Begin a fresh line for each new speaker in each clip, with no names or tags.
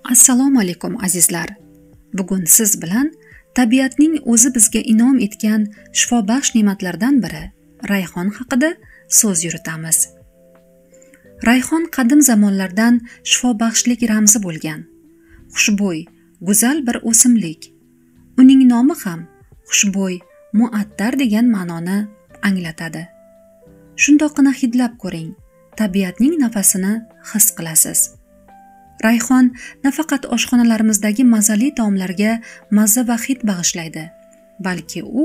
Assalomu alaykum azizlar. Bugun siz bilan tabiatning o'zi bizga in'om etgan shifobaxsh ne'matlardan biri rayhon haqida so'z yuritamiz. Rayhon qadim zamonlardan shifobaxshlik ramzi bo'lgan. Xushbo'y, go'zal bir o'simlik. Uning nomi ham xushbo'y, muattar degan ma'noni anglatadi. Shundoqqina hidlab ko'ring, tabiatning nafasini his qilasiz. Rayhon nafaqat oshxonalarimizdagi mazali taomlarga mazza va hid bag'ishlaydi, balki u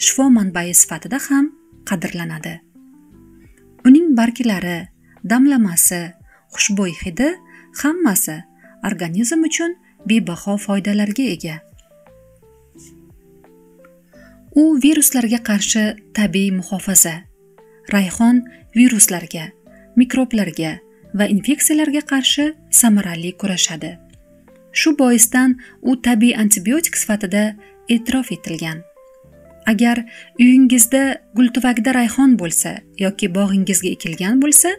shifo manbai sifatida ham qadrlanadi. Uning barglari, damlamasi, xushbo'y hidi hammasi organizm uchun bebaho foydalarga ega. U viruslarga qarshi tabiiy muhofaza. Rayhon viruslarga, mikroblarga va infeksiyalarga qarshi samarali kurashadi. Shu boisdan u tabiiy antibiotik sifatida e'tirof etilgan. Agar uyingizda gultuvakda rayhon bo'lsa yoki bog'ingizga ekilgan bo'lsa,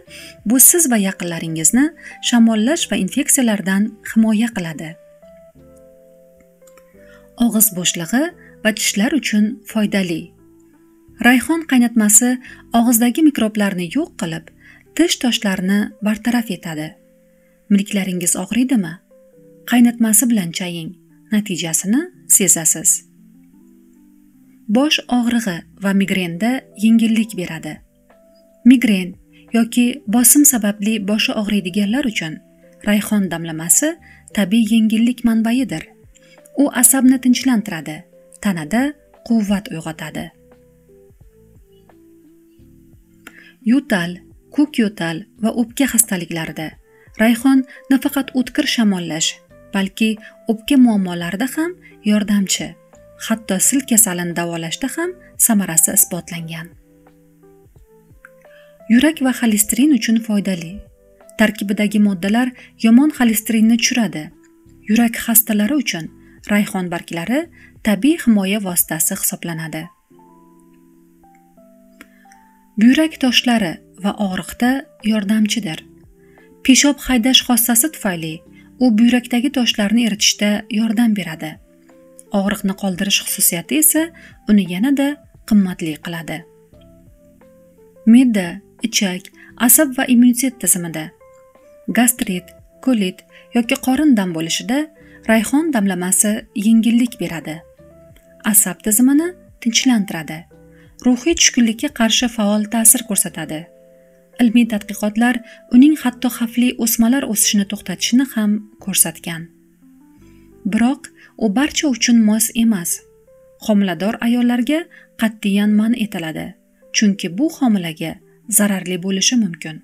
bu siz va yaqinlaringizni shamollash va infeksiyalardan himoya qiladi. Og'iz bo'shlig'i va tishlar uchun foydali. Rayhon qaynatmasi og'izdagi mikroblarni yo'q qilib, tish toshlarini bartaraf etadi. Milklaringiz og'riydimi? Qaynatmasi bilan chaying, natijasini sezasiz. Bosh og'rig'i va migrenda yengillik beradi. Migren yoki bosim sababli boshi og'riydiganlar uchun rayhon damlamasi tabiiy yengillik manbaidir. U asabni tinchlantiradi, tanada quvvat uyg'otadi. Yo'tal, ko'k yo'tal va o'pka xastaliklarida rayhon nafaqat o'tkir shamollash, balki o'pka muammolarida ham yordamchi. Hatto sil kasalini davolashda ham samarasi isbotlangan. Yurak va xolesterin uchun foydali. Tarkibidagi moddalar yomon xolesterinni tushiradi. Yurak xastalari uchun rayhon barglari tabiiy himoya vositasi hisoblanadi. Buyrak toshlari va og'riqda yordamchidir. Peshob haydash xossasi tufayli u buyrakdagi toshlarni eritishda yordam beradi. Og'riqni qoldirish xususiyati esa uni yanada qimmatli qiladi. Me'da, ichak, asab va immunitet tizimida gastrit, kolit yoki qorin dam bo'lishida rayhon damlamasi yengillik beradi. Asab tizimini tinchlantiradi. Ruhiy tushkunlikka qarshi faol ta'sir ko'rsatadi. Ilmiy tadqiqotlar uning hatto xavfli o'smalar o'sishini to'xtatishini ham ko'rsatgan. Biroq u barcha uchun mos emas. Homilador ayollarga qat'iyan man etiladi, chunki bu homilaga zararli bo'lishi mumkin.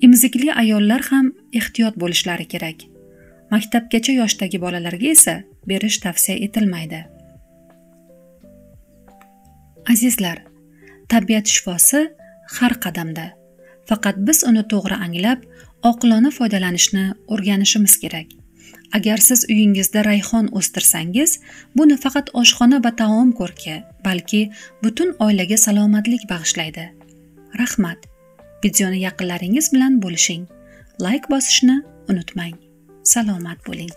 Emizikli ayollar ham ehtiyot bo'lishlari kerak. Maktabgacha yoshdagi bolalarga esa berish tavsiya etilmaydi. Azizlar, tabiat shifosi har qadamda. Faqat biz uni to'g'ri anglab, oqilona foydalanishni o'rganishimiz kerak. Agar siz uyingizda rayhon o'stirsangiz, bu nafaqat oshxona va taom ko'rki, balki butun oilaga salomatlik bag'ishlaydi. Rahmat. Videoni yaqinlaringiz bilan bo'lishing. Like bosishni unutmang. Salomat bo'ling.